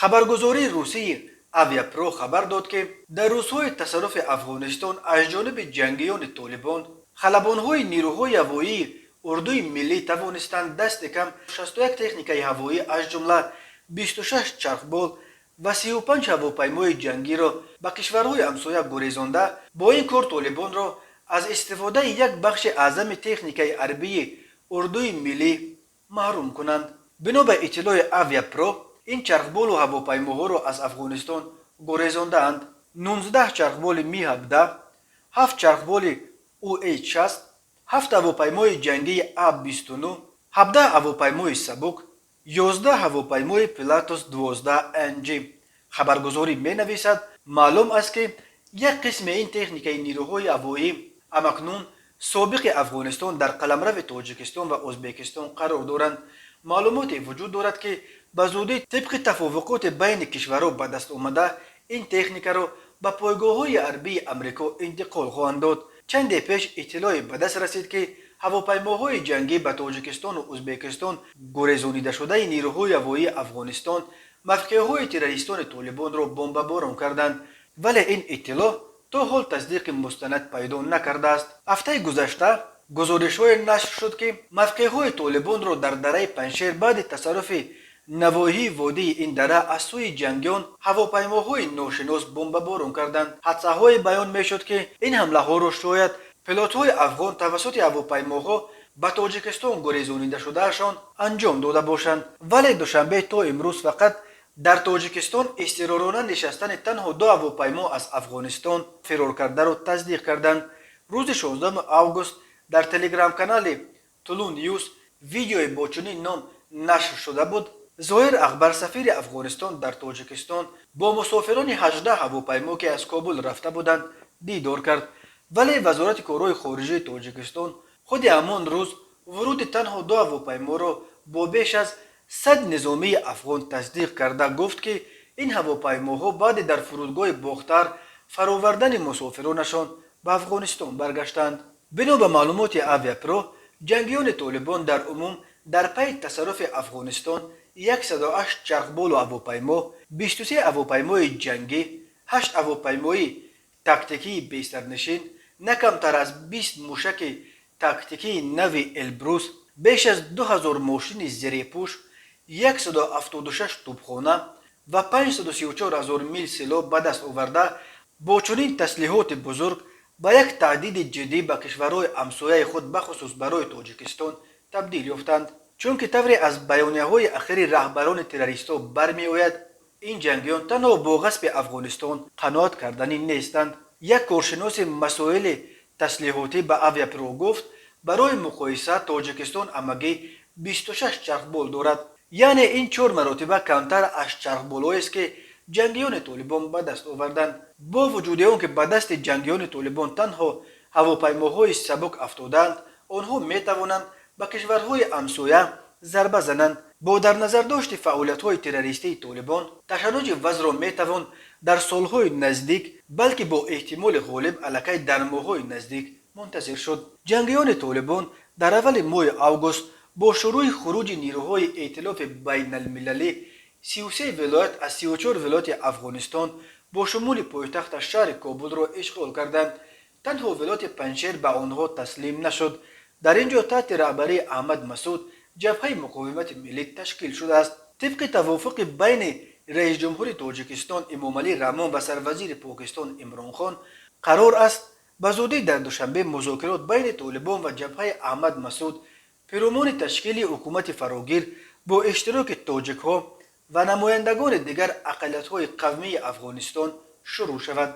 Хабаргузории русии Авиапро хабар дод, ки дар рӯзҳои тасарруфи Афғонистон аз ҷониби ҷангиёни Толибон, халабонҳои нирӯҳои ҳавоии урдуи миллӣ тавонистанд дасти кам 61 техникаи ҳавоӣ, аз ҷумла 26 чархбол ва 35 ҳавопаймои ҷангиро ба кишварҳои ҳамсоя гурезонда, бо ин кор Толибонро аз истифодаи як бахши аъзами техникаи ҳарбии урдуи миллӣ маҳрум кунанд. Бино ба иттилои Авиапро, ин чархболу ҳавопаймоҳоро аз Афғонистон гурезондаанд: 19 чархболи Ми-17, 7 чархболи Уҳ-60, 7 ҳавопаймои ҷангии А-29, 17 ҳавопаймои сабук, 11 ҳавопаймои Пилатус 12 НГ. Хабаргузорӣ менависад, маълум аст, ки як қисми ин техникаи нирӯҳои ҳавоӣ ҳамакнун собиқи Афғонистон дар қаламрави Тоҷикистон ва Ӯзбекистон қарор доранд. Маълумоте вуҷуд дорад, ки ба зудӣ тибқи тафовуқоти байни кишварҳо ба даст омада, ин техникаро ба пойгоҳҳои ҳарбии Амрико интиқол хоҳанд дод. Чанде пеш иттилоъе ба даст расид, ки ҳавопаймоҳои ҷангӣ ба Тоҷикистону Ӯзбекистон гурезонидашудаи нирӯҳои ҳавоии Афғонистон мавқеъҳои террористони Толибонро бомбаборон карданд, вале ин иттилоъ то ҳол тасдиқи мустанад пайдо накардааст. Ҳафтаи гузашта гузоришҳое нашр шуд, ки мавқеъҳои Толибонро дар дараи Панҷшер баъди тасарруфи навоҳии водии ин дара аз сӯи ҷангиён ҳавопаймоҳои ношинос бомбаборон карданд. Ҳадсаҳое баён мешуд, ки ин ҳамлаҳоро шояд пилотҳои афғон тавассути ҳавопаймоҳо ба Тоҷикистон гурезонидашудаашон анҷом дода бошанд, вале Душанбе то имрӯз фақат дар Тоҷикистон изтиророна нишастани танҳо ду ҳавопаймо аз Афғонистон фироркардаро тасдиқ карданд. Рӯзи 16 август дар телеграм-канали Тулу Ньюс видеое бо чунин ном нашр шуда буд. Зоҳир Акбар, сафири Афғонистон дар Тоҷикистон, бо мусофирони 18 ҳавопаймо, ки аз Кобул рафта буданд, дидор кард, вале Вазорати корҳои хориҷии Тоҷикистон худи ҳамон рӯз вуруди танҳо ду ҳавопайморо бо беш аз 100 низомии афғон тасдиқ карда, гуфт, ки ин ҳавопаймоҳо баъди дар фурудгоҳи Бохтар фаровардани мусофиронашон ба Афғонистон баргаштанд. Бино ба маълумоти Авиапро, ҷангиёни Толибон дар умум дар пайи тасарруфи Афғонистон 108 чархболу ҳавопаймо, 23 ҳавопаймои ҷангӣ, 8 ҳавопаймои тактикии бесарнишин, на камтар аз 20 мушаки тактикии нави Элбрус, беш аз 2000 мошини зерепӯш, 176 тӯбхона ва 534 ҳазор мил силоҳ ба даст оварда, бо чунин таслиҳоти бузург ба як таҳдиди ҷиддӣ ба кишварҳои ҳамсояи худ, бахусус барои Тоҷикистон, табдил ёфтанд. Чунки тавре аз баёнияҳои ахири раҳбарони террористҳо бармеояд, ин ҷангиён танҳо бо ғасби Афғонистон қаноат карданӣ нестанд. Як коршиноси масоили таслиҳотӣ ба Авиапро гуфт, барои муқоиса, Тоҷикистон ҳамагӣ 26 чархбол дорад, яъне ин чор маротиба камтар аз чархболҳоест, ки ҷангиёни Толибон ба даст оварданд. Бо вуҷуди он ки ба дасти ҷангиёни Толибон танҳо ҳавопаймоҳои сабук афтодаанд, онҳо метавонанд ба кишварҳои ҳамсоя зарба зананд. Бо дар назардошти фаъолиятҳои террористии Толибон, ташаннуҷи вазъро метавон дар солҳои наздик, балки бо эҳтимоли ғолиб аллакай дар моҳҳои наздик мунтазир шуд. Ҷангиёни Толибон дар аввали моҳи август бо шурӯъи хуруҷи нирӯҳои эътилофи байналмилалӣ 33 вилоят аз 34 вилояти Афғонистон бо шумули пойтахташ шаҳри Кобулро ишғол карданд. Танҳо вилояти Панҷшер ба онҳо таслим нашуд. Дар ин ҷо таҳти раҳбарии Аҳмад Масуд Ҷабҳаи муқовимати миллӣ ташкил шудааст. Тибқи тавофуқи байни раисҷумҳури Тоҷикистон Эмомалӣ Раҳмон ва сарвазири Покистон Имронхон, қарор аст ба зудӣ дар Душанбе музокирот байни Толибон ва ҷабҳаи Аҳмад Масуд пиромуни ташкили ҳукумати фарогир бо иштироки тоҷикҳо ва намояндагони дигар ақаллиятҳои қавмии Афғонистон шурӯъ шавад.